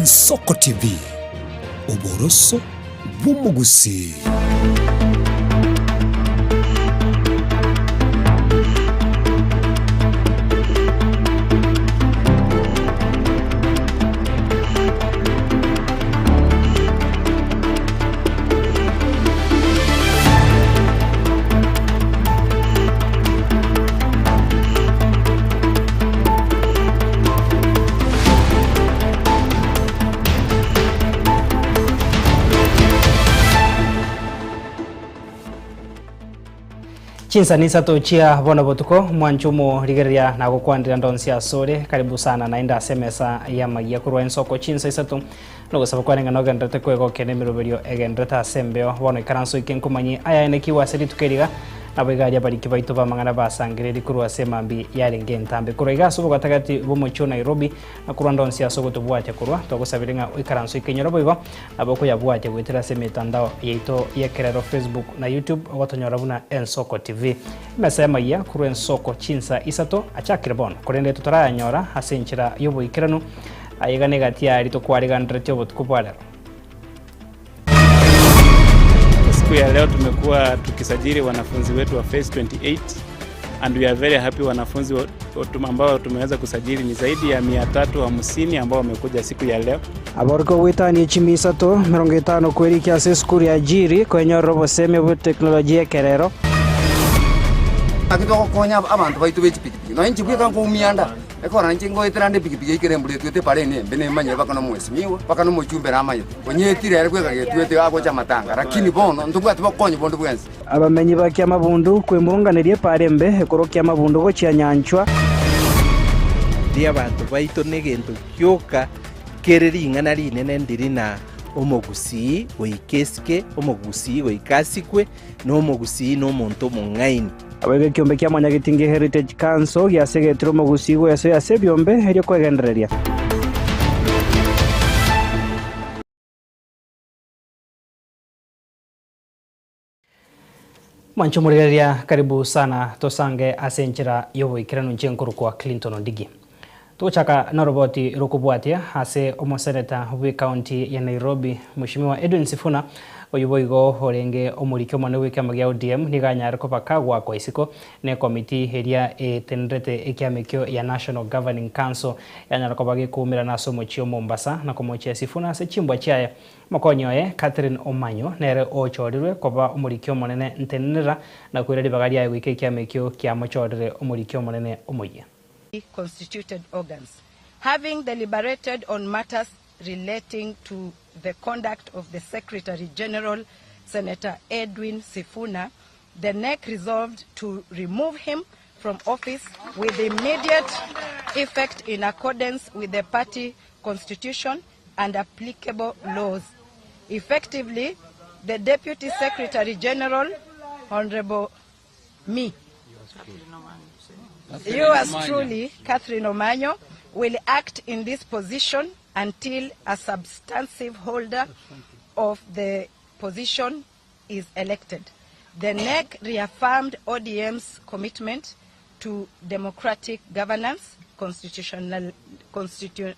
Ensoko TV, oboroso bw'omogusii. Chinsani isato chia bono botuko, mwanche omorigereria nagokwanera ndonsi asore, karibu sana naende ase emesa y'amagia korwa ensoko chinsa isato, nogosaba kwane ng'a nogenderete kwegokia nemeroberio egenderete ase embeo. Bono ikaransa oike nkomanyie ayaenekigwe ase rituko eri iga, Nabo iga aria abariki baito b'amang'ana basangereiri korwa ase emambia yarenge entambe. Korwa iga ase obogatagati bw'omochie o Nairobi, na korwa ande onsi ase ogotobwatia korwa, twagosabire ng'a oikaranse oikenyore boigo, nabo okoyabwatia goetera ase emetandao yaito y'ekerero Facebook na YouTube, ogotonyora buna Ensoko TV. Emesa y'amayia korwa Ensoko chinsa isato achakire bono, korende totarayanyora ase enchera y'oboikeranu. Aiga negati y'aria tokwariganderetie obotuko bwa rero. Siku ya leo tumekuwa tukisajili wanafunzi wetu wa phase 28 and we are very happy. Wanafunzi ambao tumeweza kusajili ni zaidi ya 350 ambao wamekuja siku ya leo. Aborokigwa goetania chimia isato merongo etano kwerikia ase esukuru ya Jiri kwenyorera obosemia bwe teknolojia ekerero. Naki togokonya abanto baito be chipikipiki, nonya inche bweka nkoumia nda, Ekero inche ngoetera ande epikipiki yaikire embura etwete epara ene embe nemanyire mpaka nomwesimigwa, mpaka nomochumbe namanyete, onyetire ere bweka getwete agocha amatanga, rakini bono ntobwati bokonyi bonde bwensi. Abamenyi ba Kiamabundu kwemurunganeria epaara embe ekorwa Kiamabundu gochia Nyanchwa. Riria abanto baito negento gioka kere ring'ana rinene ndiri na omogusii goika esike, omogusii goika asikwe, na omogusii nomonto omong'aini. Naboigo ekiombe kia Mwanyagetinge Heritage Council giasegetire omogusii gwesoia ase ebiombe erio kwegendereria. Mwanche omorigereria karibu sana tosange ase enchera y'oboikeranu inche nkorokwa Clinton Ondigi. Togochaka noroboti rokobwatia ase omoseneta bw'ecounty ya Nairobi Mweshimiwa Edwin Sifuna oyio boigo orenge omoriki omonene bw'ekiama gia ODM nigo anyare koba kagoakwa isiko nekomiti eria etenerete ekiama ekio ya National Governing Council yanyara koba gekoumerana ase omochie o Mombasa na komochia Sifuna ase chimbwa chiaye. Omokonyi oye Catherine Omanyo nere ochorirwe koba omoriki omonene ntenenera na koira ribaga riaye goika ekiama ekio kiamochorire omoriki omonene omoyia. constituted organs, having deliberated on matters relating to the conduct of the Secretary General, Senator Edwin Sifuna, the NEC resolved to remove him from office with immediate effect in accordance with the party constitution and applicable laws. Effectively, the Deputy Secretary General, Honorable me, yours truly, Catherine Omanyo, will act in this position until a substantive holder of the position is elected. The NEC reaffirmed ODM's commitment to democratic governance, constitutional, constitu,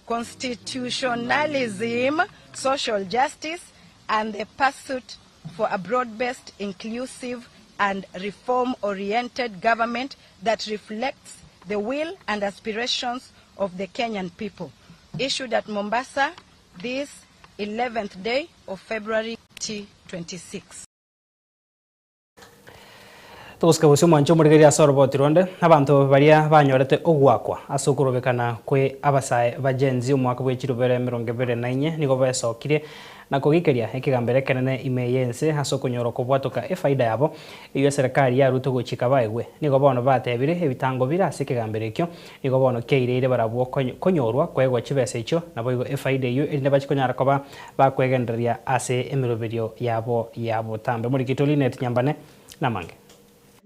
constitutionalism, social justice, and the pursuit for a broad-based, inclusive, and reform-oriented government that reflects the will and aspirations of the Kenyan people. Issued at Mombasa this 11th day of February 2026. Togosika gose omwanche omorigereria ase oroboti ronde, abanto baria banyorete ogoakwa ase okorobekana kwe abasae ba Gen Z omwaka bwe chirubere emerongo ebere na inye nigo besokirie na kogikeria ekegambero ekenene ime y'ense ase okonyora okobwatoka efaida yabo eyio eserekari yarute gochika baegwe. Nigo bono batebire ebitango bire ase ekegambero ekio nigo bono kiaireire barabwo konyorwa koegwa chibesa echio naboigo efaida eyio erinde bachie konyara koba bakwegendereria ase emeroberio yabo ya botambe. Omorikito Linet Nyambane namange.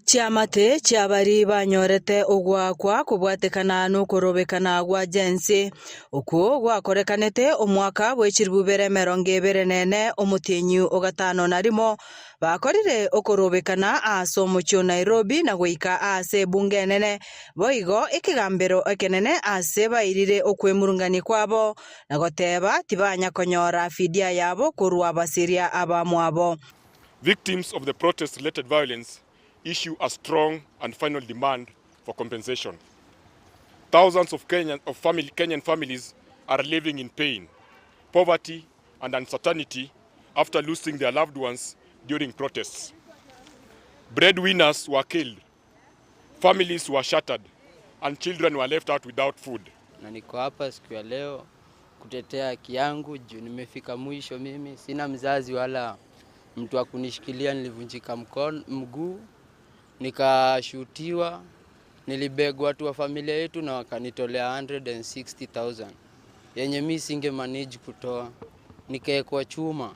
Chiamate chi'abaria banyorete ogoakwa kobwatekana nokorobekana gwa Gen-z, okwo gwakorekanete omwaka bwe chilifu ibere emerongo ebere nene omotienyi o gatano na rimo, bakorire okorobekana ase omochie o Nairobi na goika ase ebunge enene, boigo ekegambero ekenene ase bairire okwemurungania kwabo, na goteba tibanya konyora fidia yabo korwa abasiria abamwabo. Victims of the protest related violence issue a strong and final demand for compensation. Thousands of Kenyan, of family, Kenyan families are living in pain, poverty and uncertainty after losing their loved ones during protests. Breadwinners were killed, families were shattered and children were left out without food. Na niko hapa siku ya leo kutetea haki yangu juu nimefika mwisho. Mimi sina mzazi wala mtu wa kunishikilia. Nilivunjika mkono, mguu, nikashutiwa, nilibegwa watu wa familia yetu na wakanitolea 160,000 yenye mi singe manage kutoa, nikaekwa chuma.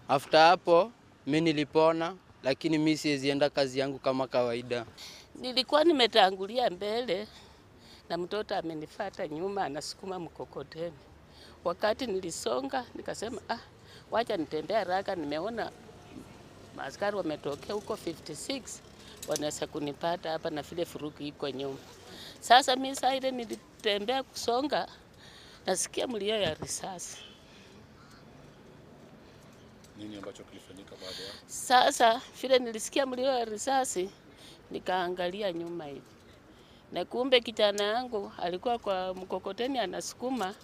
After hapo mi nilipona, lakini mi siwezi enda kazi yangu kama kawaida. Nilikuwa nimetangulia mbele na mtoto amenifata nyuma anasukuma mkokoteni. Wakati nilisonga nikasema, ah, wacha nitembee haraka, nimeona maaskari wametokea huko 56 wanaweza kunipata hapa na vile furuku iko nyuma. Sasa mi saa ile nilitembea kusonga, nasikia mlio ya risasi. Nini ambacho kilifanyika baada ya? Sasa vile nilisikia mlio ya risasi, nikaangalia nyuma hivi, na kumbe kijana yangu alikuwa kwa mkokoteni anasukuma,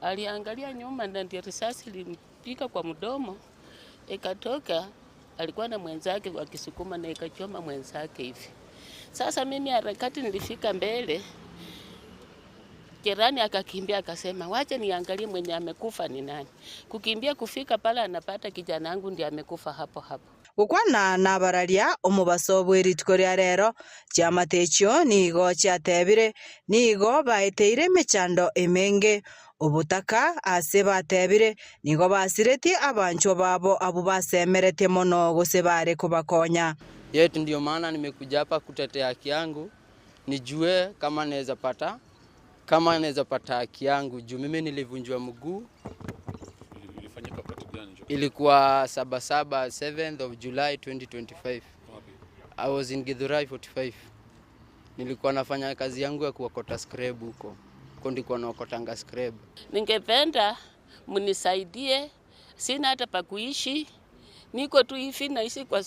aliangalia nyuma na ndio risasi ilimpiga kwa mdomo ikatoka. Alikuwa na mwenzake wakisukuma na ikachoma mwenzake hivi. Sasa mimi harakati nilifika mbele, jirani akakimbia akasema, wacha niangalie mwenye amekufa ni nani. Kukimbia kufika pale, anapata kijana yangu ndiye amekufa hapo hapo. Gokwana nabararia omobaso bwe rituko ria rero, chiamate echio nigo chiatebire nigo baeteire emechando emenge, obotaka ase batebire nigo basiretie abanchwa babo abwo basemeretie mono gose bare kobakonya. Yet ndio maana nimekuja hapa kutetea haki yangu, nijue kama naweza pata kama naweza pata haki yangu juu mimi nilivunjwa mguu. Ilifanyika wakati gani? Ilikuwa sabasaba 7th of July 2025. I was in Githurai 45. Nilikuwa nafanya kazi yangu ya kuokota scrap huko. Huko ndiko naokotanga scrap. Ningependa mnisaidie, sina hata pa kuishi, niko tu hivi naishi kwa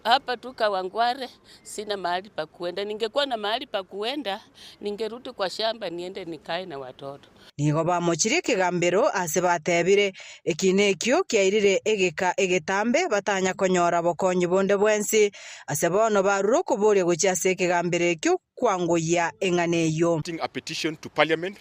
hapa tu Kawangware, sina mahali pa kuenda. Ningekuwa na mahali pa kuenda, ningerudi kwa shamba niende nikae na watoto. Nigo bamochirie ekegambero ase batebire, Eki nekio kiairire egeka egetambe batanya konyora bokonyi bonde bwensi, ase bono barure okoboria gochia ase ekegambero ekio kwangoyia eng'ana eyio. A petition to parliament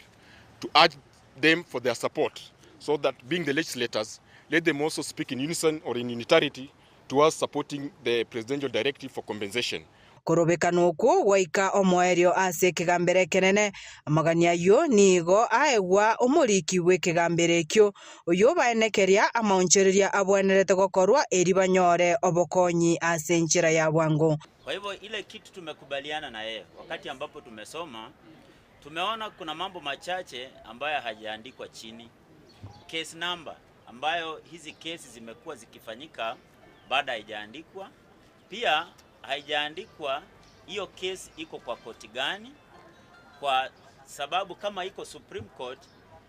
to urge them for their support so that being the legislators, let them also speak in unison or in unitarity towards supporting the presidential directive for compensation. Korobekana okwo gwaika omoerio ase ekegambero ekenene, amagani ayio nigo aegwa omoriki bw'ekegambero ekio, oyio baenekeria amaonchoreria abwenerete gokorwa eri banyore obokonyi ase enchera ya bwango. Kwa hivyo ile kitu tumekubaliana na yeye wakati ambapo tumesoma, tumeona kuna mambo machache ambayo hajaandikwa chini. Case number ambayo hizi kesi zimekuwa zikifanyika bado haijaandikwa. Pia haijaandikwa hiyo kesi iko kwa koti gani, kwa sababu kama iko Supreme Court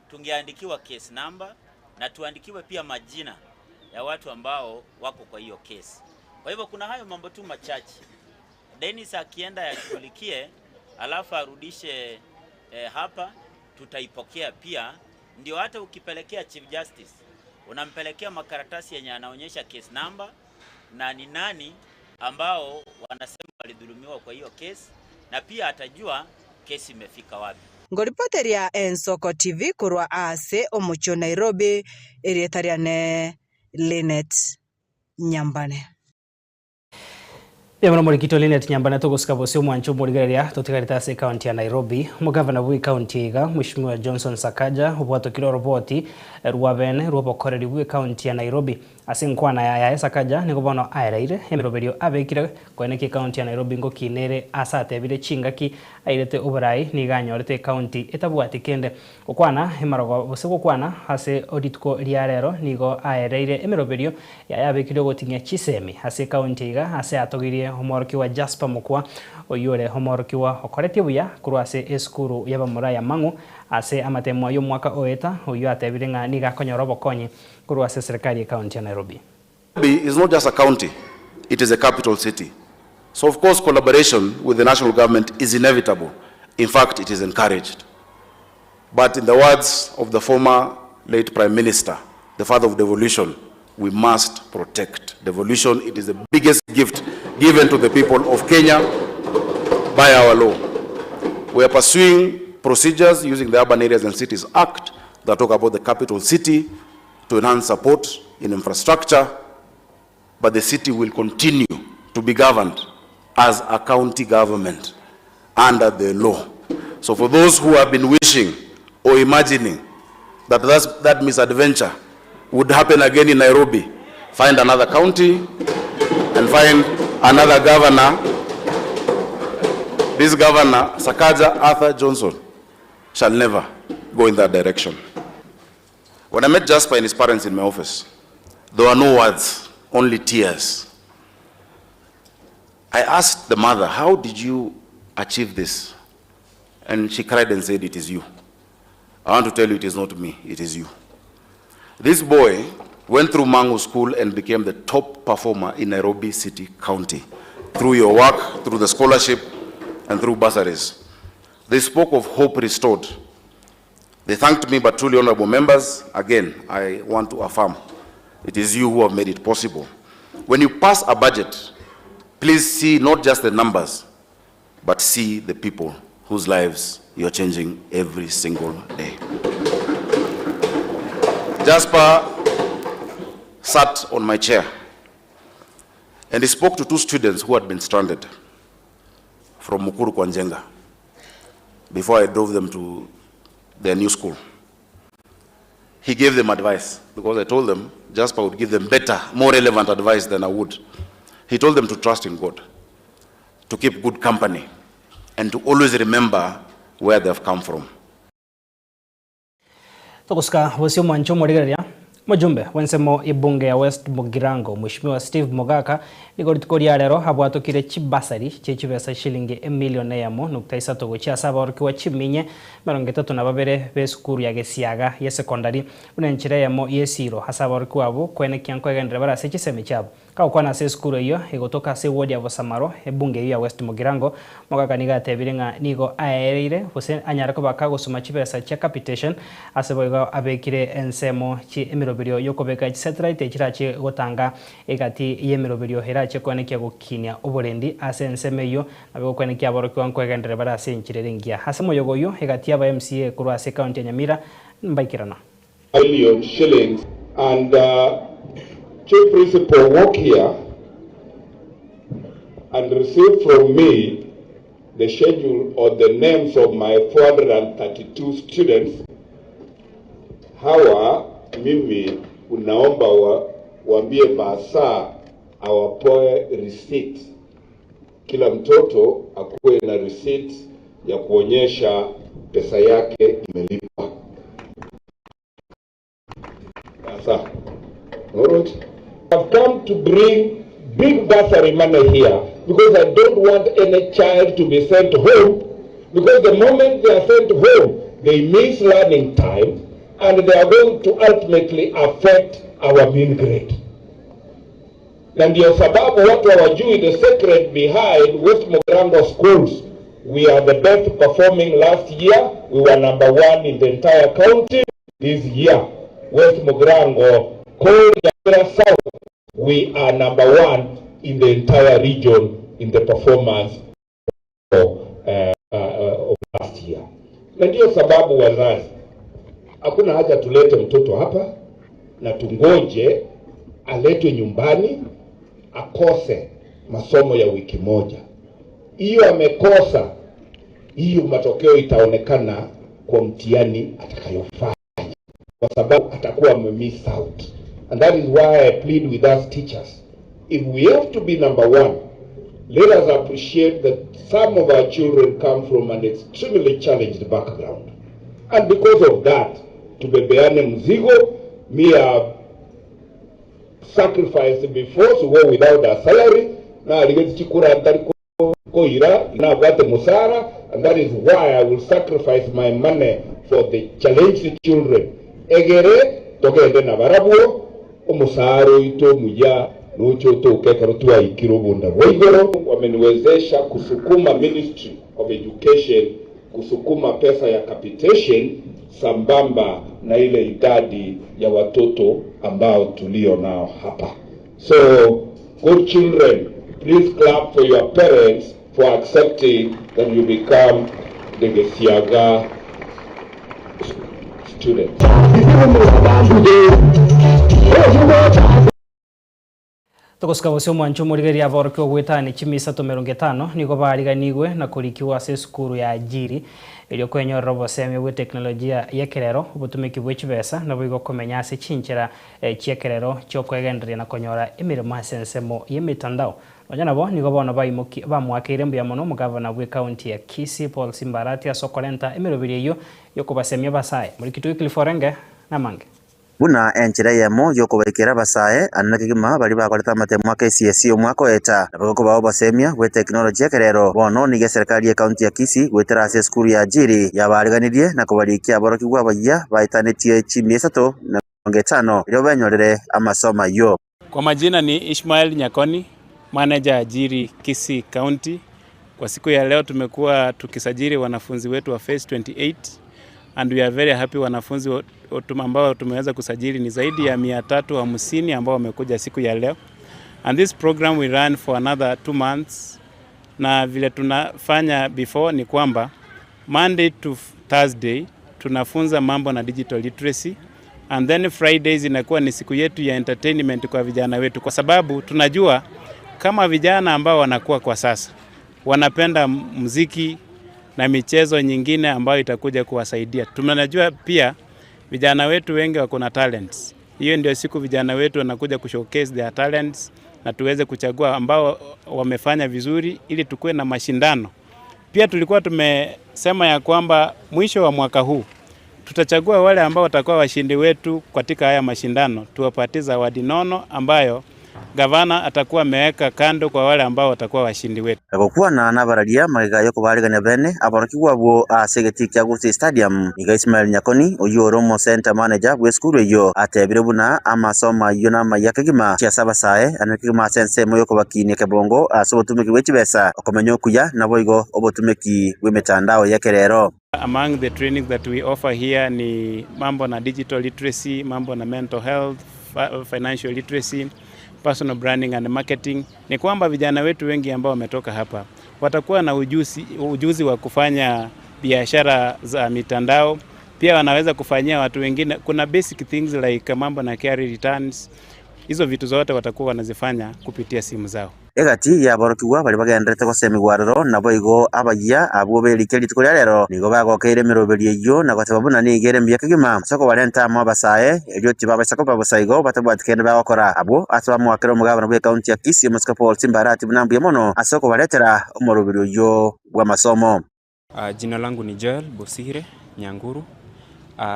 tungeandikiwa case number na tuandikiwe pia majina ya watu ambao wako kwa hiyo kesi. Kwa hivyo kuna hayo mambo tu machache. Dennis akienda yashughulikie, alafu arudishe hapa, tutaipokea pia. Ndio hata ukipelekea Chief Justice unampelekea makaratasi yenye anaonyesha case number na ni nani ambao wanasema walidhulumiwa kwa hiyo kesi, na pia atajua kesi imefika wapi. Ngoripoteria Ensoko TV korwa ase omochie o Nairobi, erieta riane Linet Nyambane. Mbuya mono Morikito Linet Nyambane togosika bosio omwancho omorigereria totigarete ase ecounty ya Nairobi. Omogavana bwe ecounty iga Mweshimiwa Johnson Sakaja obwatokire oroboti rwa bene rw'obokoreri bwe ecounty ya Nairobi. Ase enkwana yaye Sakaja nigo bono aereire emeroberio abekire koenekia ecounty ya Nairobi ngokina ere ase atebire chingaki airete oborai nigo anyorete ecounty etabwati kende. Gokwana emarogo gose gokwana ase rituko ria rero nigo aereire emeroberio yaye abekire ogoting'ia chisemi ase ekaunti iga ase atogirie omworokigwa Jasper Mokua oyio ore omworokigwa okoretie buya korwa ase esukuru y'abamura ya Mang'u ase amatemwa y'omwaka oeta oyio atebire ng'a nigo akonyora obokonyi korwa ase eserekari y'ekaunti ya Nairobi. Nairobi is not just a county, it is a capital city. So of course collaboration with the national government is inevitable. In fact, it is encouraged. But in the words of the former late Prime Minister, the father of devolution, we must protect devolution. It is the biggest gift given to the people of Kenya by our law. We are pursuing procedures using the Urban Areas and Cities Act that talk about the capital city to enhance support in infrastructure, but the city will continue to be governed as a county government under the law. So for those who have been wishing or imagining that that's, that misadventure would happen again in Nairobi, find another county and find another governor. This governor, Sakaja Arthur Johnson, shall never go in that direction. When I met Jasper and his parents in my office, there were no words, only tears. I asked the mother, How did you achieve this? And she cried and said, It is you. I want to tell you, it is not me, it is you. This boy went through Mangu School and became the top performer in Nairobi City County through your work, through the scholarship, and through bursaries. They spoke of hope restored. They thanked me, but truly, honorable members, again, I want to affirm it is you who have made it possible. When you pass a budget, please see not just the numbers, but see the people whose lives you're changing every single day. Jasper sat on my chair and he spoke to two students who had been stranded from Mukuru kwa Njenga before I drove them to their new school. He gave them advice because I told them Jasper would give them better, more relevant advice than I would. He told them to trust in God, to keep good company, and to always remember where they have come from. Togosika bosio mwanche omorigereria, Omojumbe bw'ensemo y'ebunge ya West Mugirango Mweshimiwa Steve Mogaka nigo rituko ria rero abwatokire chibasari chie chibesa shilingi emilion eyemo nukta isato gochia ase abaorokigwa chiminye 32 b'esukuru ya Gesiaga y'esekondari buna enchera eyemo y'esiiro ase abaorokigwa abwo koenekia nkoegenderera bare ase chisemi chiabo. Kagokwana ase esukuru eyio egotoka ase ewodi ya Bosamaro, ebunge eyio ya West Mugirango, Mogaka nigo atebire ng'a nigo aereire gose anyare koba kagosoma chibesa chia capitation ase boigo abekire ensemo chie emeroberio yokobeka chisatellite echirache gotanga egati yemeroberio erache koenekia gokinia oborendi ase ensemo eyio nabe gokoenekia aborokigwa nkoegenderera bare ase enchera ere engiya. Ase moyogo oyio egati yaba MCA korwa ase ecounty ya Nyamira mbaikerana. Billion shillings and Chief Principal walk here and receive from me the schedule or the names of my 432 students. Hawa mimi unaomba wa, waambie basa awapoe receipt. Kila mtoto akuwe na receipt ya kuonyesha pesa yake imelipwa. Sasa, alright. I've come to bring big bursary money here because I don't want any child to be sent home because the moment they are sent home, they miss learning time and they are going to ultimately affect our mean grade. Na ndio sababu watu hawajui the secret behind West Mugirango schools. We are the best performing last year. We were number one in the entire county. This year, West Mugirango, called Nyamira South, we are number one in the entire region in the performance of last year. Na ndio sababu wazazi, hakuna haja tulete mtoto hapa na tungoje aletwe nyumbani akose. masomo ya wiki moja. Hiyo amekosa, hiyo matokeo itaonekana kwa mtihani atakayofanya, kwa sababu atakuwa amemiss out. And that is why I plead with us teachers, if we have to be number one, let us appreciate that some of our children come from an extremely challenged background. And because of that, tubebeane mzigo. Me have sacrificed before to go without a salary. Na chikura ntari koira na bwate musara, and that is why I will sacrifice my money for the challenged children. Egere togende na barabwo omusara oito muya nucho tukekero twaikire obunda bwa igoro. Wameniwezesha kusukuma Ministry of Education kusukuma pesa ya capitation sambamba na ile idadi ya watoto ambao tulio nao hapa. So good children, please clap for your parents for accepting that you become the Gesiaga students. Togosika gose omwancho omorigereria aborokia ogwetania chimisato 50 nigo bariganigwe na korikiwa ase esukuru ya Ajiri erio kwenyorera obosemia bwa eteknolojia ya ekerero obotumeki bwa chibesa nabo igo okomenya ase chinchera chia ekerero chia okwegendereria na konyora emeremo ase ensemo ya emitandao. Nonya nabo nigo bono baimoki bamoakeire mbuya mono omogavana bwa ekaunti ya Kisii Paul Simba Arati ase okorenta emeroberi eywo ya okobasemia abasae. Morikito Wycliffe Orenge namange. Buna enchera eyemo y'okobaikera abasae anene kegima baria bakorete amatemo a KCSE omwaka oeta, nabo gokobaa obosemia bwe technology ekerero. Bono nigo eserikari ye county ya Kisii goetera ase esukuru ya Ajiri yabaariganirie na kobarikia aborokigwa abayia baetanetie chimia isato na 50 erio benyorere amasomo ayio. Kwa majina ni Ishmael Nyakoni, manager Ajiri Kisii County. Kwa siku ya leo tumekuwa tukisajili wanafunzi wetu wa phase 28 and we are very happy. Wanafunzi ambao tumeweza kusajili ni zaidi ya 350 ambao wamekuja siku ya leo, and this program we run for another 2 months. Na vile tunafanya before ni kwamba Monday to Thursday tunafunza mambo na digital literacy, and then Fridays inakuwa ni siku yetu ya entertainment kwa vijana wetu, kwa sababu tunajua kama vijana ambao wanakuwa kwa sasa wanapenda muziki na michezo nyingine ambayo itakuja kuwasaidia. Tunajua pia vijana wetu wengi wako na talents. Hiyo ndio siku vijana wetu wanakuja kushowcase their talents na tuweze kuchagua ambao wamefanya vizuri ili tukue na mashindano. Pia tulikuwa tumesema ya kwamba mwisho wa mwaka huu tutachagua wale ambao watakuwa washindi wetu katika haya mashindano, tuwapatie zawadi nono ambayo gavana atakuwa ameweka kando kwa wale ambao watakuwa washindi wetu. Gokwana nabararia magega yokobarigania bene aborokigwa abwo ase egetii kia Gusii Stadium niga Ismail Nyakoni oywo ore omo center manager bwa esukuru eywo atebire buna amasomo aywo namaya kegima chiase abasae ane kegima ase ensemo yokobakinia kebongo ase obotumeki bwa echibesa okomenya okuya naboigo obotumeki bwa emetandao ya ekerero. Among the trainings that we offer here ni mambo na digital literacy, mambo na mental health, financial literacy, personal branding and marketing. Ni kwamba vijana wetu wengi ambao wametoka hapa watakuwa na ujuzi wa kufanya biashara za mitandao. Pia wanaweza kufanyia watu wengine. Kuna basic things like mambo na carry returns. Hizo vitu zote watakuwa wanazifanya kupitia simu zao. Egati yaborokigwa bari bagenderete gosemigwa aroro naboigo abayia abwo berike rituko ria rero nigo bagokeire emeroberi eywo na goteba buna nigo ere mbuya kegima ase okobarenta amo abasae erio tibabasa koba bosaigo batabwati kende bagokora abwo ase bamoakera omogabana bwa ekaunti ya Kisii Omosike Paul Simba Arati buna mbuya mono ase okobaretera omoroberi oywo bwa amasomo. Jina langu ni Joel Bosire Nyanguru.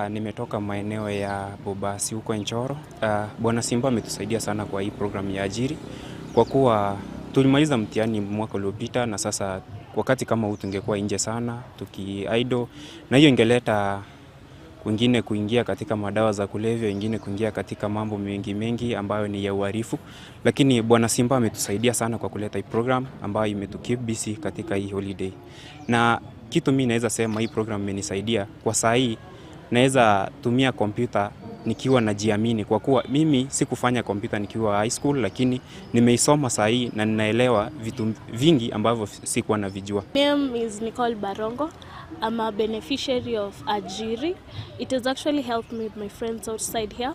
Nimetoka maeneo ya Bobasi huko Enchoro. Bwana Simba ametusaidia sana kwa hii program ya Ajiri kwa kuwa tulimaliza mtihani mwaka uliopita, na sasa wakati kama huu tungekuwa nje sana tuki-idle, na hiyo ingeleta wengine kuingia katika madawa za kulevya, wengine kuingia katika mambo mengi mengi ambayo ni ya uhalifu. Lakini Bwana Simba ametusaidia sana kwa kuleta hii program ambayo imetukeep busy katika hii holiday. Na kitu mimi naweza sema hii program imenisaidia kwa saa hii, naweza tumia kompyuta nikiwa najiamini, kwa kuwa mimi sikufanya kompyuta nikiwa high school, lakini nimeisoma saa hii na ninaelewa vitu vingi ambavyo sikuwa navijua. My name is Nicole Barongo. I'm a beneficiary of Ajiri. It has actually helped me with my friends outside here.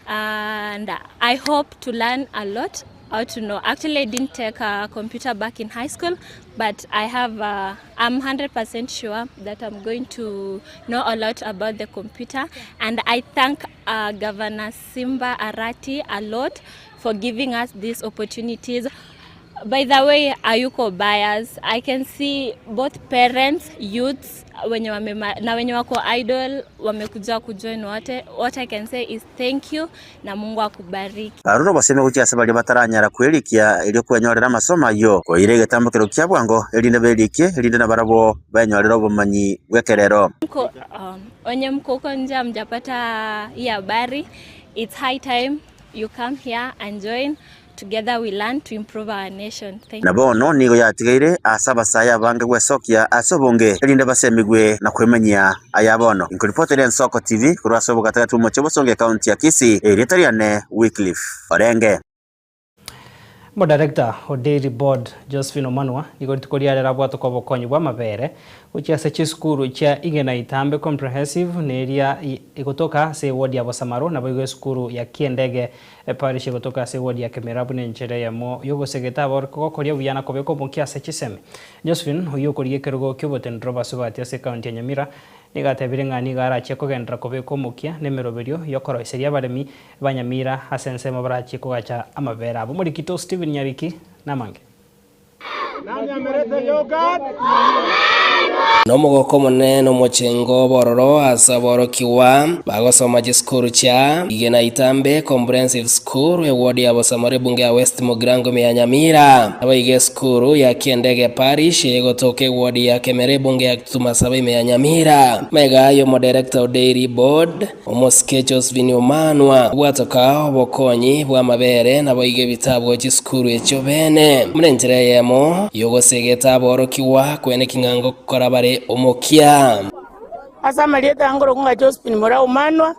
And I hope to learn a lot. how to know. Actually, I didn't take a computer back in high school, but I have, I'm 100% sure that I'm going to know a lot about the computer. And I thank Governor Simba Arati a lot for giving us these opportunities. By the way, hayuko bias. I can see both parents, youths wenye wame, na wenye wako idle wamekuja kujoin wote. What I can say is thank you na Mungu akubariki. Barure obosemi gochia ase baria bataranyara kwerikia erio kwenyorera amasomo ayio, koira egetambokero kia bwango erinde berikie, erinde nabarabwo benyorere obomanyi bw'ekerero. Mko, wenye mko huko nje hamjapata hii habari, it's high time you come here and join. Together we learn to improve our nation. Thank Na bono nigo yatigaire ase abasae abange gwesokia ase obonge, erinde basemigwe na kwemanyia aya bono. Inkoripotera Ensoko TV korwa ase obogatagati bw'omochie o Bosongo ekaunti ya Kisii, erieta riane Wycliffe Orenge. Omodirector o Dairy Board Josephine Omanwa nigo rituko riarero abwate obokonyi bwa amabere gochia ase chisukuru chia Igena Itambe Comprehensive na eria egotoka ase eward ya Bosamaro naboigo esukuru ya Kiendege Parish egotoka ase eward ya Kemera buna enchera eyemo yogosegeta abaorokia gokoria buya na kobeka omokia ase chisemi. Josephine oyio okorigia ekerogo kia obotendero basubati ase ekaunti ya Nyamira nigo atebire ng'a nigo arachie kogenderera kobeka omokia na emeroberio yokoroiseria abaremi ba Nyamira ase ensemo barachie kogacha amabere abo. Omorikito Stephen Nyariki namange. Nomogoko omonene na omochengo bw'ororo ase aborokigwa bagosoma chisukuru chia Igena Itambe Comprehensive School, eward ya Bosamaro ebunge ya West Mugirango ime ya Nyamira. Naboigo esukuru ya Kiendege Parish egotoka eward ya Kemera ebunge ya Kitutu Masaba ime ya Nyamira. Magega y'omodirector o Dairy Board, Omosike Josephine Omanwa, obwatoka obokonyi bw'amabere naboigo ebitabwo chisukuru echio bene buna enchera eyemo y'ogosegeta aborokigwa kwene king'ango gokora bare omokia. Ase amarieta ankorokwa ng'a Josephine Moraa Omanwa,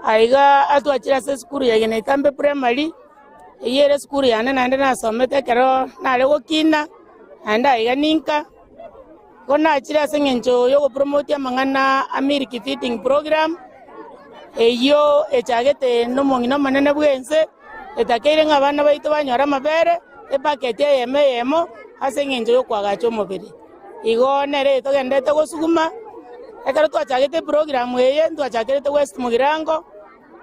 aiga atwachire ase esukuru ya Igena Itambe Primary, eyio ere esukuru yane naende nasomete ekero nare gokina, naende aiga ninka. Igo nachire ase eng'encho y'ogopromotia amang'ana a milk feeding program, eyio echagete nomong'ina omonene bw'ense, etakeire ng'a abana baito banyore amabere, epaketi eyemo eyemo, ase eng'encho y'okoagacha omobere. Igo nere togenderete gosuguma, ekero twachagete eprogram eye, ntwachakerete West Mugirango,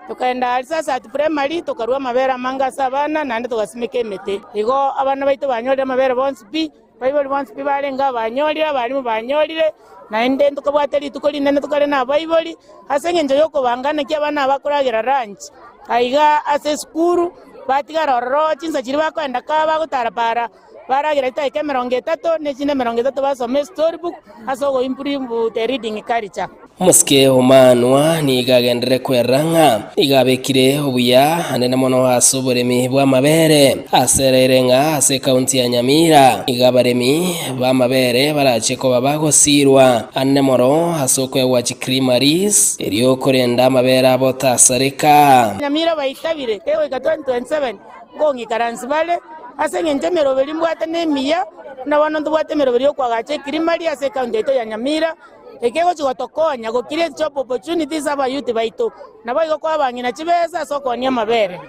tokaenda aria Sasat Primary, tokarua amabere amange ase abana, naende togasimeka emete. Igo abana baito banyorire amabere bonsi pi, Baibori bonsi pi barenge abanyorire, abarimu banyorire, naende ntokabwate rituko rinene tokare nabaibori, ase engencho y'okobanga naki abana aba bakoragera lunch aiga ase esukuru, batigara ororo chinsa chiria bakoenda kaa bagotara para, baragera chidakika 30 na echinde 30 basoma estory book ase ogoimprove the reading culture. Omosike Omanwa nigo agenderere kwerora ng'a nigo abekire obuya anene mono ase oboremi bw'amabere. Asereire ng'a ase ekaunti ya Nyamira nigo abaremi b'amabere barache koba bagosiirwa anene mono ase okoegwa chicreameries erio korenda amabere abo tasareka. Nyamira baitabire kegoika 2027 nkong'ikaransi bare ase engencho emeroberi mbwate nemiya, buna bono ntobwate emeroberi y'okoagacha ecreamery ase ekaunti yaito ya Nyamira. Eke egochia gotokonya go create job opportunities abayouth baito, naboigo koa abang'ina chibesa ase okoonia amabere.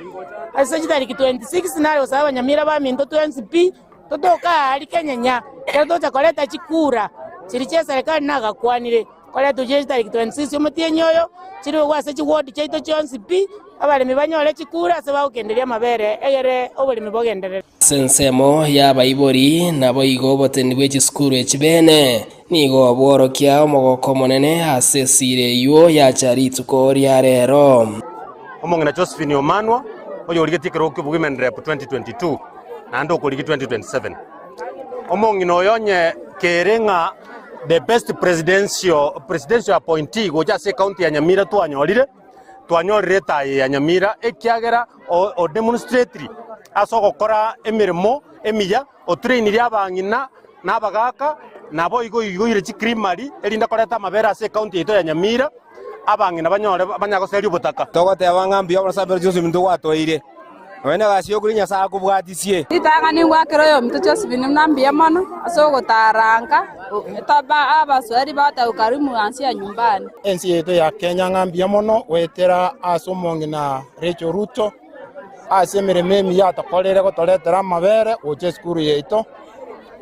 Ase chitariki 26 nare gosaba abanyamira baminto twensi pi, totoke aa Kenya nya, ekero togocha koreta chikura chiria chia eserekari nagakwanire, koreta chire chitariki 26 omotienyi oyo, chirigwe ase chiward chiaito chionsi pi, abaremi banyore chikura ase bagokenderia amabere egere oboremi bogenderere. Ase ensemo y'abaibori, naboigo oboteneneri bwe chisukuru echi bene nigo bworokia omogoko omonene ase esira eyio yacha rituko ria rero. Omong'ina Josephine Omanwa, oyorigetie ekerogo ki'obo Women Rep 2022 naende okorigia 2027. Omong'ina oyo onye kere ng'a the best presidential, presidential appointee gocha ase ecounty ya Nyamira twanyorire, twanyorire etayo ya Nyamira ekiagera o, o demonstratiri ase ogokora emeremo emiya, otrainirie abang'ina na abagaaka, naboigo oigoire chicreamery, erinde koreta amabere ase ecounty yaito ya Nyamira, abang'ina banyore banyagoseria obotaka. Togoteba ng'a mbuya mono ase amabera Josephine twatoeire, nonya negasi y'okoria Nyasae akobwatisie. Ritang'ani ngwakera oyominto Josephine buna mbuya mono ase ogotaranka taba abaswahili bagoteba ukarimu ansia nyumbani. Ense yaito ya Kenya ng'a mbuya mono goetera ase omong'ina Rachel Ruto. ase emeremo emiya atokorire gotoretera amabere gocha esukuru yaito.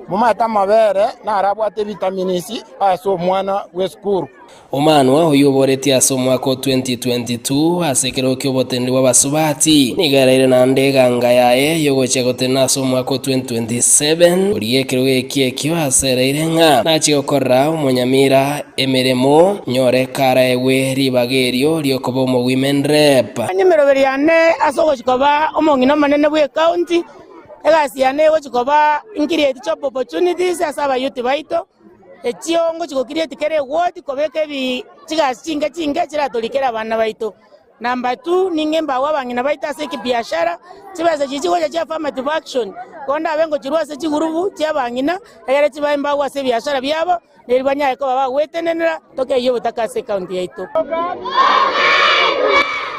Momanyete amabere naro abwate evitamins ase omwana bw'esukuru. Omanwa oyio oboretie ase omwaka o 2022 ase ekerogo ki'oboteneneri bw'abasubati, nigo eraire naende eganga yaye y'ogochia gotenena ase omwaka o 2027, korigia ekerogo ekio ekio ase eraire ng'a nachie gokorera omonyamira emeremo, nyore karaegwe ribaga erio ri'okoba omowomen rep. Onye emeroberi yane ase ogochia koba omong'ina omonene bw'ecounty, egasi yane egochia koba increate job opportunities ase abayouth baito, echio ngochia gocreate kera eward kobeka ebi chigasi chinke chinke chiratorikere abana baito. Number two, ning'e mbago abang'ina baito ase ekibiashara, chibesa chiria chigocha chia affirmative action, bono ndabe ngochirwa ase chigurubu chia abang'ina, egere chibae mbago ase ebiashara biabo, neri banyare koba bagwetenenera tokeyie obotaka ase ecounty yaito.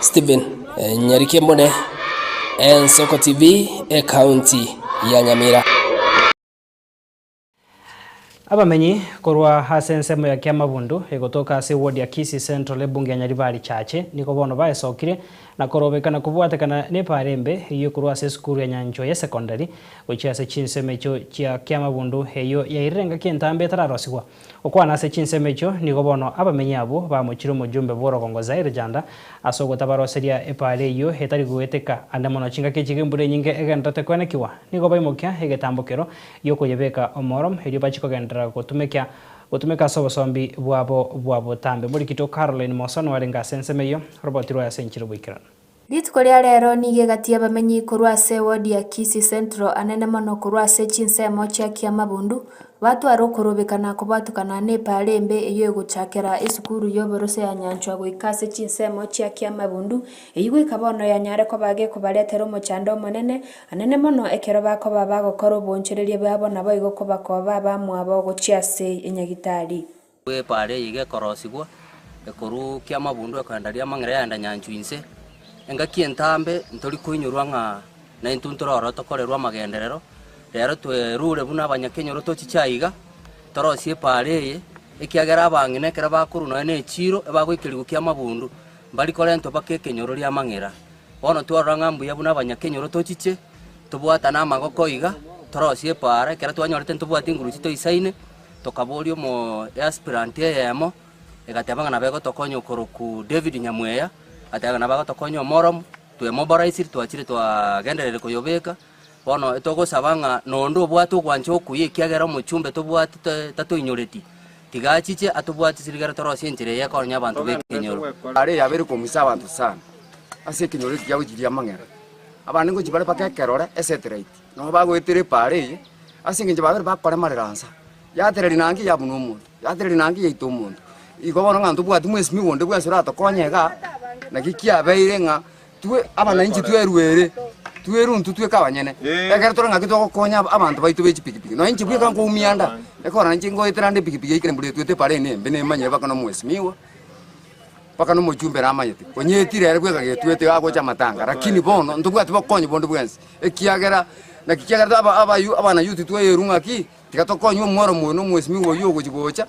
Stephen Nyarikembone, Ensoko TV, Ekaunti ya Nyamira. Abamenyi korwa ase ensemo ya Kiamabundu egotoka ase eward ya Kisii Central ebunge ya Nyaribari Chache nigo bono baesokire na korobekana kobwatekana nepaara embe eyio korwa ase esukuru ya Nyanchwa ya Secondary gochia ase chinsemo echio chia Kiamabundu eyio yairire engaki entambe etararosigwa. Gokwana ase chinsemo echio nigo bono abamenyi abwo bamochire omojumbe bw'orogongo Zaire Janda ase ogotabaroseria epaara eyio etari goeteka ande mono chingaki echi embura enyinge egenderete koenekiwa nigo baimokia egetambokero gi'okoyebeka omoro, erio bachie kogenderera gotumekia gotumeka ase obosombi bwabo bwa botambe. Morikito Caroline Mosano arenge ase ensemo eyio, roboti rwaye ase enchera oboikeranu. Rituko ria rero nigo egati y'abamenyi korwa ase ewodi ya Kisii Central anene mono korwa ase chinsemo chia Kiamabundu batware okorobeka na kobwatukana nepaara embe eyio egochakera esukuru y'oborose ya Nyanchwa goika ase chinsemo chia Kiamabundu eyio goika bono yanyare koba gekobaretera omochando omonene Anene mono ekero bakoba bagokora oboonchoreria bwabo naboigo kobakoba abamwabo gochia ase enyagitari. Epaara eye iga ekorosigwa, ekorwa kiamabundu ekoenda riamang'ina yaenda nyanchwa inse, engaki entambe ntori koinyorwa ng'a naintwe ntororo tokorerwe amagenderero, rero twerure buna abanyakenyoro tochiche aiga, torosie epaara eye, ekiagera abang'ina ekero bakorwa nonya na echiiro, ebagoikerigwa kiamabundu, mbari korentwa mpaka ekenyoro riamang'ira. Bono twarora ng'a mbuya buna abanyakenyoro tochiche, tobwatane amagoko iga, torosie epaara, ekero twanyorete ntobwate enguruchi toisaine, tokaboria omo aspirant eyemo, egateba ng'a nabo egotokonya okorokwa David Nyamweya, agateba ng'a nabo agotokonya omoromu, twemoboraisiri twachire twagendererire koyobeka, bono etogosaba ng'a nonde obwate ogwancha okuya ekiagera omochumbe tobwate tatoinyoreti, tiga achiche atobwatisire ekero torosie enchera eye ekonya abanto b'ekenyoro. Are yabeire komusa abanto sana ase ekenyoro eke kia gochiria amang'era. Abande ngochia bare mpaka ekerore esatellite, nabo bagoetera epaara eye, ase eng'encho babere bakoremarera nsa, yatereri nange yabuna omonto, yatereri nange yaita omonto. Igo bono ng'a ntobwati mwesimiwa onde bwensi oratokonye igaa, naki kiabeire ng'a Twe abananchi tweruere, twerwe intwe tweka abanyene, ekero tore ng'aki togokonya abanto baito be chipikipiki. Nonya inche bweka nkoumia nda, ekero inche ngoetera nde epikipiki yaikire mbura etwete epara ene embe nemanyire mpaka na omwesimigwa, mpaka na omochumbe namanyete. Onyetire ere bweka getwete agocha amatanga, rakini bono ntobwati bokonyi bonde bwensi, ekiagera naki kiagera aba abayu abanayouth twaerwa ng'aki, tiga tokonywe omworomo oyo na omwesimigwa oywo ogochi gocha.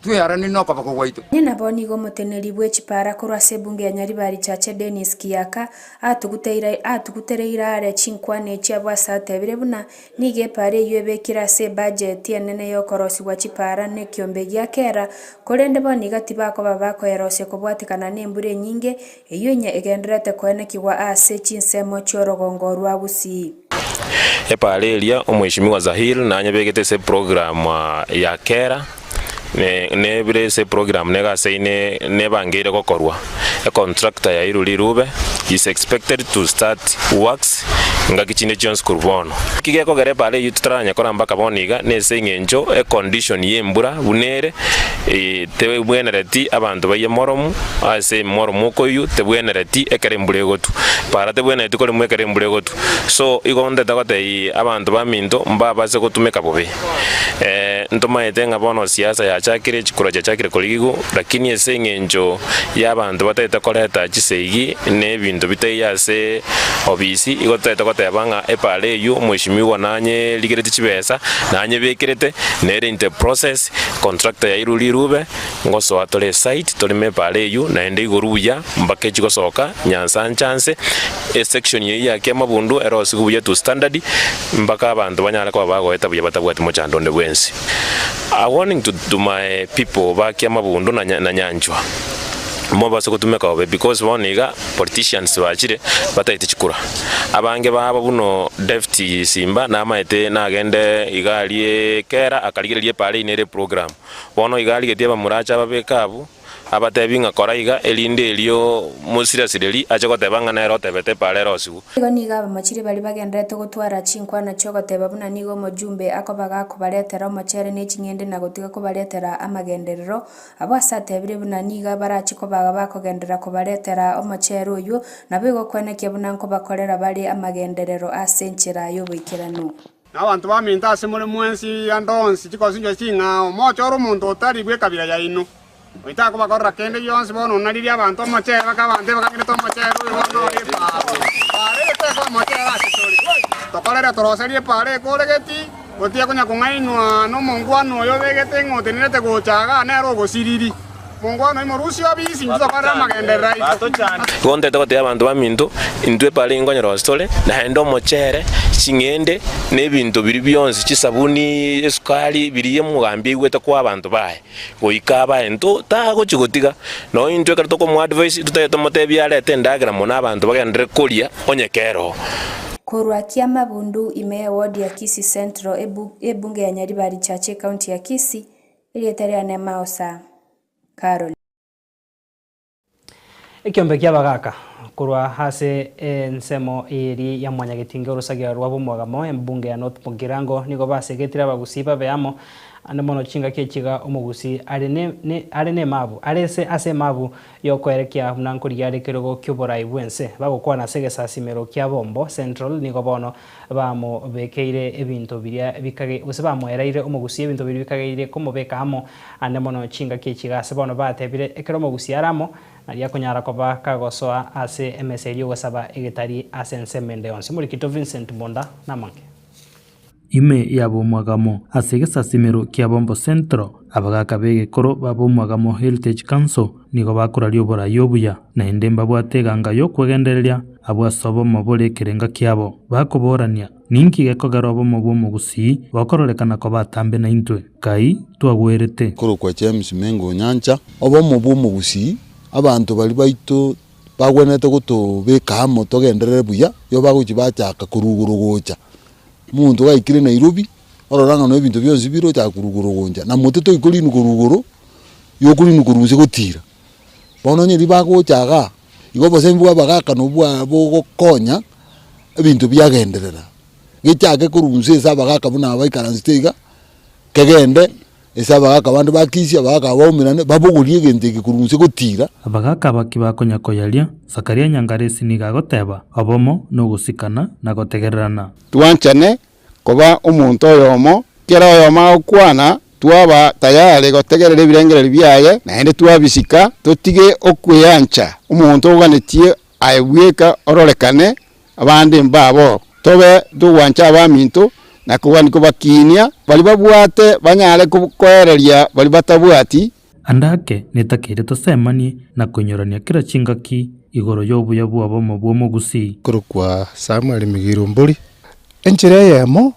Twearanire nokoboko gwaito. Onye nabo nigo omoteneneri bwe chipara korwa ase ebunge ya Nyaribari Chache Dennis Kiyaka atugutereire are chinkwana echi abwo ase atebire buna nigo epara eyio ebekire ase ebudget enene yokorosigwa chipara nekiombe gia kera korende bono iga tibakoba bakoyerosia kobwatekana nembura enyinge eyio onye egendererete koenekigwa ase chinsemo chiorogongo rwa Gusii. Epaara eria Omweshimiwa Zahir nanyebegete ase eprogram ya kera, nebire ase eprogram negaseine nebangeire gokorwa. Econtractor yairwe rirube is expected to start works ngaki chinde chionsi korwa bono. Eki gekogera epaara eyio totaranyekora mpaka bono iga nese eng'encho econdition ye embura buna ere tebwenereti abanto baiye moromu ase moromu okoiywa tebwenereti ekero embura egotwa. Epaara tebwenereti koremwa ekero embura egotwa. So igo ntete gotebia abanto baminto mbabase gotumeka bobe. Ntomaete ng'a bono siasa yachakire, chikura chiachakire korigigwa, lakini ase eng'encho y'abanto batagete koreta chisegi na ebinto bitaiyo ase obisi, igo totagete. goteba ng'a epara eywo omweshimiwa nanyerigereti chibesa, nanyebekerete, nere in the process, contractor yairwe rirube, ngosoa tore esite toreme epara eywo naende igoro buya mpaka echi gosoka Nyansancha nse, esection eyio ya Kiamabundu erosigwe buya to standard mpaka abanto banyare koba bagoeta buya batabwati mochando onde bwensi. A warning to to my people ba Kiamabundu na na Nyanchwa, mobase gotumeka bobe because bono iga politicians bachire bataeti chikura. Abange babo buno David Simba namaete nagende iga aria Kera akarigereria epara eyio nere eprogram. Bono iga arigetie abamura ache ababeke abwo, abatebi ng'a kora iga, erinde erio mosirasireri ache goteba ng'a nere otebete epaara erosigwe. Igo nigo abamochiri baria bagendererete gotwara chinkwana chi'ogoteba buna nigo omojumbe akoba gakobaretera omochere ne ching'ende na gotiga kobaretera amagenderero. Abwo ase atebire buna nigo barache koba bakogenderera kobaretera omochere oyio, naboigo kwenekia buna nkobakorera bare amagenderero ase enchera y'oboikeranu. Na abanto baminto ase more mwensi ande onsi chikosinchwa ching'ao, mochore omonto otari bw'ekabira yaino, oitakobakorera kende gionsi. Bono onaririe abanto omochere, baka abanto ebakang'erete omochere oyo bono ore epaara. Epaara eye tekoa omochere ase tore. Tokorere toroserie epaara ekoregeti, gotiga konya kong'ainwa nomongwana oyo obegete ng'a otenerete gocha igaa nere ogosiriri. Mongwana oyo morusie obisi, intwe tokorere amagenderero aito. Igo ntete gotebia abanto baminto, intwe epara enkonyora gose tore, naende omochere, ching'ende, na ebinto biria bionsi, chisabuni, esukari, biria omogambi aigwete koa abanto baye, goika abae nto tagochi gotiga. Nonya intwe ekero tokomoadvise, totagete tomotebie arete endagera mono abanto bagenderere koria onye keroo. Korwa Kiamabundu ime y'ewodi ya Kisii Central, ebunge ya Nyaribari Church ecounty ya Kisii, Erieta riane Maosa Carol. Ekiombe ki'abagaaka korwa ase ensemo eria ya Mwanyagetinge orosagia rwa Bomwagamo embunge ya North Mugirango nigo basegetire abagusii babe amo ande mono chingaki echiga omogusii are ne are nemabu are ase ase emabu Y'okoerekia buna nkorigia are ekerogo ki'oborai bw'ense. Bagokwana ase egesasimero kia Bombo Central nigo bono bamobekeire ebinto biria bikage gose bamoereire omogusii ebinto biria bikageire komobeka amo ande mono chingaki echi iga ase bono batebire ekero omogusii are amo nario akonyara koba kagosoa ase emesa eria ogosaba egetari ase ensemo ende yonsi. Omorikito Vincent Monda namange. Ime y'ab'omwagamo ase egesasimero kia Bombo Central, abagaaka b'egekoro b'ab'omwagamo Heritage Council nigo bakoraria oborai obuya, naende mbabwate eganga y'okwegendereria abwo ase obomo bore ekerenga kiabo. Bakoborania, Ninki gekogera obomo bw'omogusii bokororekana koba atambe naintwe? Kai twagwerete. Korokwa James Mengo Onyancha. Obomo bw'omogusii, abanto baria baito bagwenerete gotobeka amo togenderere buya, igo bagochia bachaka korwa igoro gocha. Omonto gaikire Nairobi, orora ng'a no ebinto bionsi bire ochaka korwa igoro goncha, na mote toi korinwa korwa igoro, igo okorinwa korwa inse gotira. Bono onye riria bagocha igaa, igo obosemi bwa abagaka nobwo bwa bogokonya ebinto biagenderera. Gechake korwa inse ase abagaka buna aba baikaransete iga, kegende. Ase abagaaka bande ba Kisi, abagaaka aba baumerane, babogorie egento eke korwa inse gotira. Abagaaka aba kibakonya koyaria, Zakaria Nyangaresi nigo agoteba, Obomo, na ogosikana, na gotegererana. Twanchane koba omonto oyomo, kera oyomo agokwana, twaba tayari gotegerera ebirengererio biaye, naende twabisika, totige okweancha. Omonto oganetie aye bweka ororekane, abande mbabo. Tobe togwancha abaminto, na kogania kobakiinia, baria babwate banyare koereria baria batabwati. Ande ake netakeire tosemanie na koinyorania kera chingaki igoro y'obuya bw'obomo bw'omogusii. Korokwa Samuel Migiro Mbori. Enchera eyemo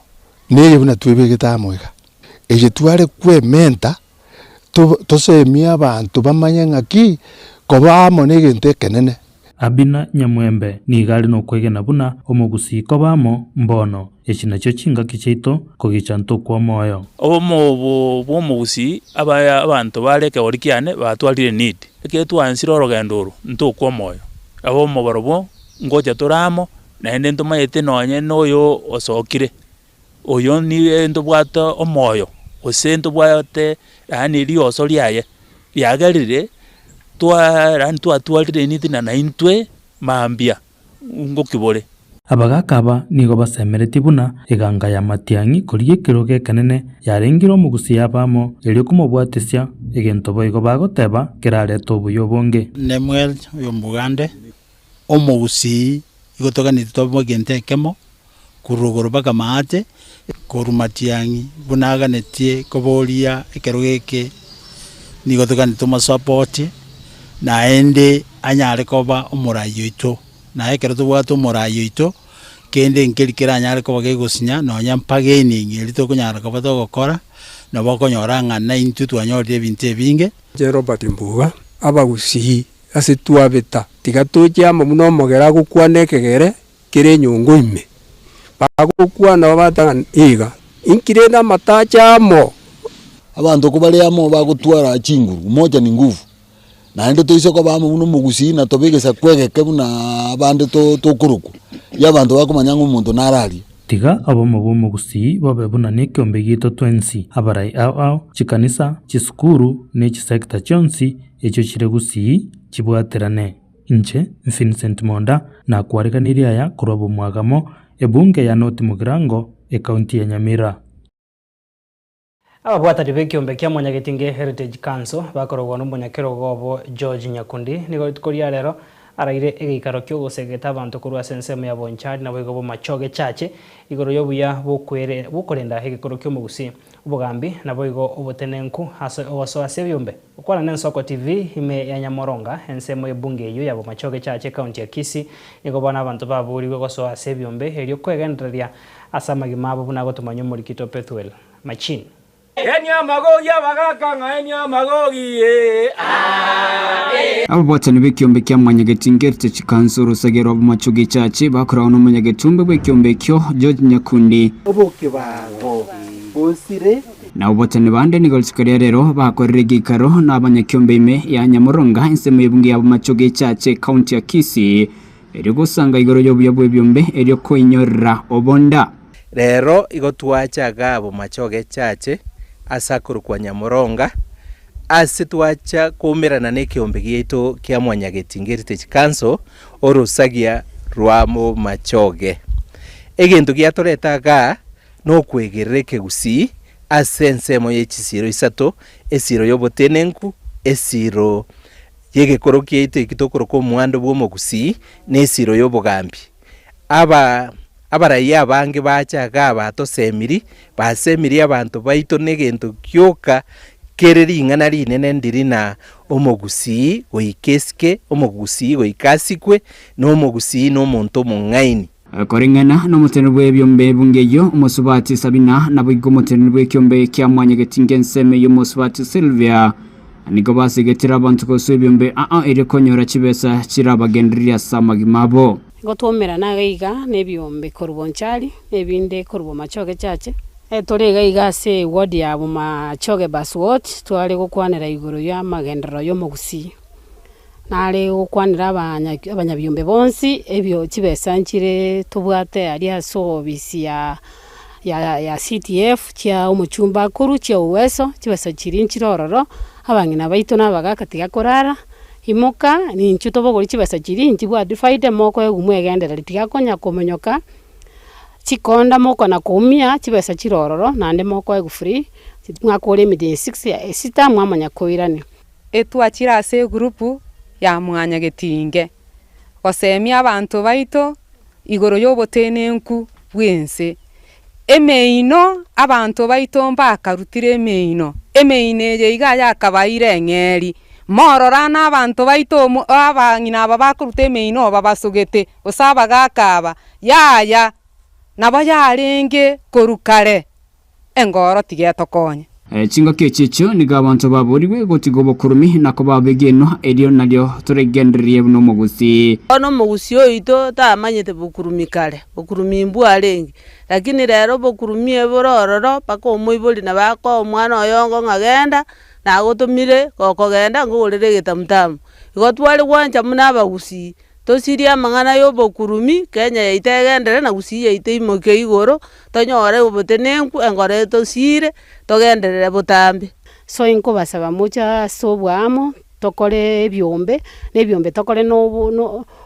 neye buna twebegete amo iga, eye tware kwementa tosemie abanto bamanye ng'aki koba amo negento ekenene. Abina Nyamwembe nigo are nokwegena buna omogusii koba amo mbono, echi nachio chingaki chiaito kogicha ntokwa omoyo. Obomo obo bw'omogusii aba abanto bare ekegori kiane batwarire need. Ekero twansire orogendo oro ntokwa omoyo. Obomo barobwo ngocha tore amo naende ntomanyete nonye na oyo osokire. Oyo nigo ntobwate omoyo, gose ntobwate yaani rioso riaye, riagerire twa yaani twatwarire enitina naintwe mambia ngoki bore. Abagaaka aba nigo basemeretie buna eganga ya Matiang'i korigia ekerogo ekenene yarengire omogusi abamo erio komobwatisia, egento boigo bagoteba kerarete obuya obonge. Nemuel oyo Omogande, omogusii, igo toganeti tobe egento ekemo. Korwa rogoro mpaka maate, korwa matiang'i buna aganetie koboria ekerogo eke, nigo toganetie tomosapotie, naende anyare koba omorai oito. Naye ekero tobwate omorai oito, kende nkeri keranyare koba gegosinya nonya mpaka eningi eria tokonyara koba togokora, nabo okonyora ng'a naintwe twanyorire ebinto ebinge. Inche Robert Mbuga, Abagusii ase twabeta, tiga toche amo buna omogere agokwana ekegere kere enyongo ime. Bagokwana babatanga iga, Inki rende amatacho amo? Abanto kobare amo bagotwara chinguru, umoja ni nguvu. Naende toise koba amo buna omogusii na tobe egesaku egeke buna abande to tokorokwa, ya abanto bakomanya ng'a omonto nare aria. Tiga obomo bw'omogusii bobe buna nekeombe giaito twensi, abarai ao ao, chikanisa, chisukuru, ne chisecta chionsi echio chire gusii chibwaterane. Inche, Vincent Monda, nakwareganirie aya korwa bomwagamo, ebunge ya North Mugirango, ekaunti ya Nyamira. Ababwatani b'ekiombe kia Mwanyagetinge Heritage Council bakorogwa nomonyakerogo obo George Nyakundi nigo rituko ria rero araire egeikaro ki'ogosegeta abanto korwa ase ensemo ya Bonchari naboigo Bomachoge Chache igoro y'obuya bw'okorenda egekoro ki'omogusii, obogambi naboigo obotenenku ase ogosoa ase ebiombe. Gokwana n'Ensoko TV ime ya Nyamoronga, ensemo y'ebunge eyio ya Bomachoge Chache ekaunti ya Kisii nigo bono abanto baborigwe gosoa ase ebiombe erio kwegendereria ase amagima abo buna agotomanywa omorikito Pethuel. Machine. Enia amagogi abagaka ng'a enia amagogi ee aa ee. Ababwatani b'ekiombe kia Mwanyagetinga Heritage Council orosage rwa Bomachoge Church bakoragwa nomonyagetumbe bw'ekiombe ekio George Nyakundi. Obokebago bosire. Na ababwatani bande nigo rituko ria rero bakorire egeikaro na abanyakiombe ime ya Nyamoronga ensemo y'ebunge ya Bomachoge Church ekaunti ya Kisii erio gosanga igoro y'obuya bw'ebiombe erio koinyorera obonda. Rero igo twacha iga Bomachoge Church ase akorokwa Nyamoronga, ase twacha koumerana nekeombe giaito kia Mwanyagetinga Heritage Council, orosagia rwa Bomachoge. Egento giatoreta igaa nokwegerera ekegusii ase ensemo ye chisiiro isato, esiiro y'obotenenku, esiiro y'egekoro kiaito eki tokoroka omwando bw'omogusii, na esiiro y'obogambi. Aba abaraiyo abange bacha igaa batosemiri, basemirie abanto baito negento gioka kere ring'ana rinene ndiri na omogusii goika esike, omogusii goika asikwe, na omogusii na omonto omong'aini. Koreng'ana nomoteneneri bw'ebiombe ebunge eyio, omosubati Sabina, naboigo omoteneneri bw'ekiombe kia Mwanyagetinga ensemo eyio omosubati Sylvia, nigo basegetire abanto gosoa ebiombe aa erio konyora chibesa chirabagendererie ase amagima abo. Nigo twaumerana iga iga nebiombe korwa Bonchari, na ebinde korwa Bomachoge Chache. Tore iga iga ase eward ya Bomachoge Bus Ward, tware gokwanera igoro y'amagenderero y'omogusii. Nare gokwanera abanya abanyabiombe bonsi, ebio chibesa nchire tobwate aria ase obisi ya ya ya CDF chia omochumba akorwa chia Uweso, chibesa chiria nchire ororo, abang'ina baito na abagaka tiga korara. Imoka, ninchwe tobogorie chibesa chiria inchibwati faida mokoegwa mwegendereri tiga konya komonyoka chikonda mokona koumia chibesa chire ororo naende mokoegwa free, mwakora emetienyi six esita mwamanya koirania. Etwachire ase egurupu ya mwanyagetinge gosemia abanto baito igoro y'obotenenku bw'ense. Emeino, abanto baito mbakarutire emeino, emeino eye iga yakabaeire eng'eeri. Morora nabanto baito omo abang'ina aba bakoruta emeino babasogete, gose abagaaka aba, yaya, nabo yarenge korwa kare. Engoro tiga etokonye. Chingaki echi echio nigo abanto baboorigwe gotiga obokurumi na koba abegenwa, erio nario toregendererie buna omogusii. Bono omogusii oito tamanyete bokurumi kare, bokurumi mbwarenge, lakini rero bokurumi ebore ororo mpaka omoibori nabo akoa omwana oyongo ng'a genda, nagotomire, gokogenda nkogorere egetamutamu. Igo tware gwancha buna abagusii, Tosirie amang'ana y'obokurumi, Kenya yaito egenderere na Gusii yaito eimoke igoro, tonyore obotenenku, enkoro etosiire, togenderere botambe. So inkobasaba moche ase oboamo, tokore ebiombe, na ebiombe tokore na obo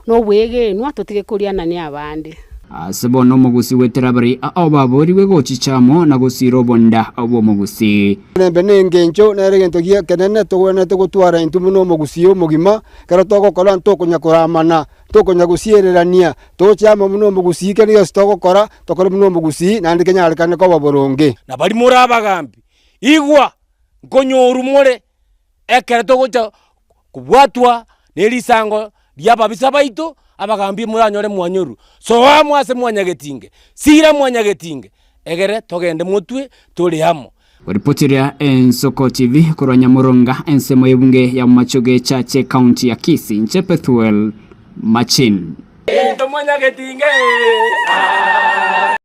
na obwegenwa, totige korianania abande. Ase bono omogusi goetera abarai ao baboorigwe gochicha amo na gosiira obonda bw'omogusi. Nembe nengencho nere egento gi'ekenene togwenerete gotwara intwe buna omogusii omogima, ekero togokora ntokonya koramana, ntokonya gosiererania, toche amo buna omogusii kende gionsi togokora, tokore buna omogusii naende kenyarekane koba boronge. Na baria more abagambi, igwa, nkonyoru more ekero togocha kobwatwa ne risango ri'ababisa baito, abagambi moranyore mwanyorwa. Soa amo ase mwanyagetinge, sira mwanyagetinge, egere togende motwe tore amo. Ripotiria Ensoko TV korwa Nyamoronga, ensemo y'ebunge ya Machoge Chache, Ekaunti ya Kisii, inche Pethuel Machin. Into mwanyagetinge ah.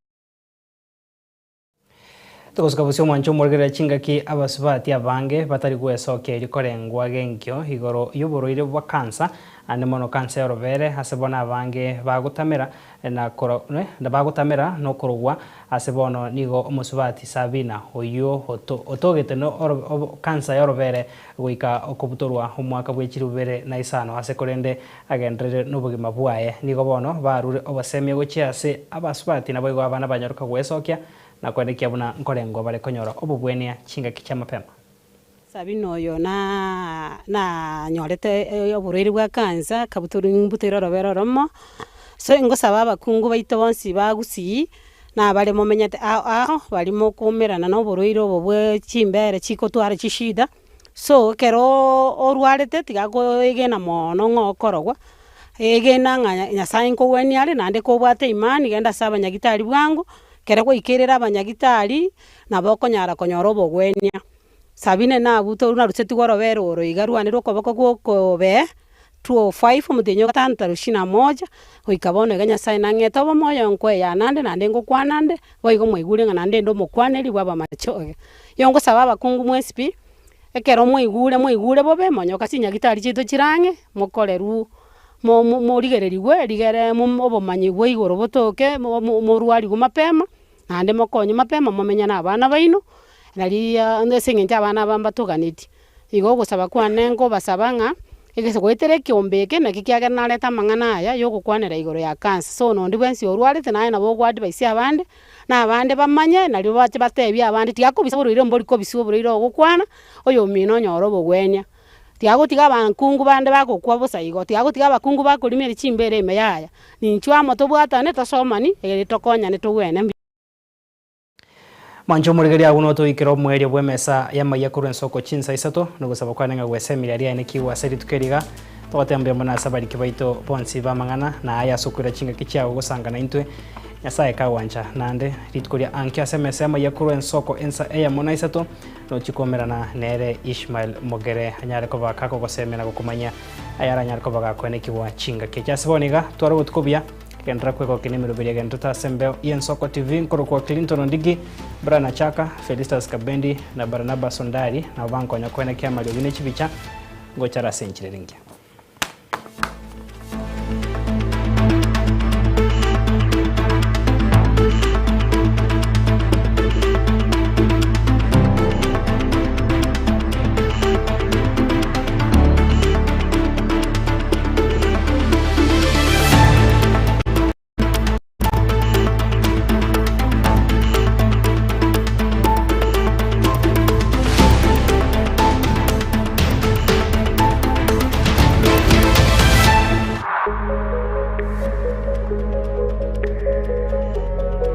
Togosuka bosio omwancho omorigerera chingaki abasubati abange batari gwesokia erio korengwa genkio igoro y'oborwaire bwa kansa, ande mono kansa y'orobere ase bono abange bagotamera na bagotamera nokorogwa ase bono nigo omosubati Sabina oyio otogete kansa y'orobere goika okobutorwa omwaka bwe chilifu bibere na isano ase korende agenderere nobogima bwaye. Nigo bono barure obosemia gochia ase abasubati naboigo abana banyaroka gwesokia na koenekia buna nkorengwa bare konyora obobwenia chingaki chia mapema. Sabina oyo nanyorete oborwaire bwa cancer, akabutorwa mbutoire orobere oromo, so ngosaba abakungu baito bonsi ba gusii, na abare momenyete ao ao, baria mokoumerana na oborwaire obo bwa chimbere chikotwara chishida. So ekero orwarete tiga koegena mono ng'a okorogwa, egena ng'a Nyasaye nkogwenia are naende kobwate imani genda ase abanyagitari bwango, ekero gwaikerire abanyagitari, nabo okonyara konyora obogwenia. Sabina nabutorwe narusetigwe orobere oro iga rwane rwa okoboko gwa okobee, 2:05 omotienyi o gatano tarehe ishirini na moja, goika bono iga Nyasaye nang'ete obomoyo nkoeya nande naende ngokwana nde, boigo mwaigure ng'a naende inde omokwaneri bw'abamachoge. Igo ngosaba abakungu mwensi pi, ekero mwaigure mwaigure bobe, monyoka ase chinyagitari chiaito chire ang'e, mokorerwu mo- mo- morigererigwe rigere mo obomanyi bwa igoro botoke, mo- mo- morwariwe mapema, naende mokonywe mapema momenye na abana baino, nariia ase eng'encho abana aba mbatoganetie. Igo ogosaba kwane nkobasaba ng'a, egese goetera ekeombe eke naki kiagera narete amang'ana aya yogokwanera igoro ya cancer. So nonde bwensi orwarete naye nabo ogo advise abande, na abande bamanye nario bache batebie abande tiga kobisa oborwaire mbori kobiswa oborwaire ogokwana, oyomino onyore obogwenia. Tiga gotiga abakungu bande bagokwa bosa igo, tiga gotiga abakungu bakorimera chimbere ime yaya. Ninchwe amo tobwatane tosomani, ere tokonyane togwene mbuya. Mwanche omorigereria agwo notoikere omoerio bw'emesa y'amaiya korwa ensoko chinsa isato, na ogosaba kwane ng'a gwesemire aria aye kigwa ase rituko eri iga, togoteba mbuya mono ase abariki baito bonsi b'amang'ana, na aye ase okoira chingaki chiao gosanga naintwe. Nyasae kagwancha naende rituko ria ankio ase emesa y'amaiya korwa ensoko ensa eyemo na isato, nochie koumerana nere Ishmael Mogere, anyare koba kakogosemia na gokomanyia ayaranyare koba gakoenekigwa chingaki echi. Ase bono iga, twara obotuko obuya. Genderera kwegokia nemeroberi egenderete ase embeo y'Ensoko TV nkorokwa Clinton Ondigi, Brian Achaka, Felistus Kabendi na Barnabas Ondari nabo bankonya koenekia amariogi ne chibicha ngochare ase enchera ere engiya.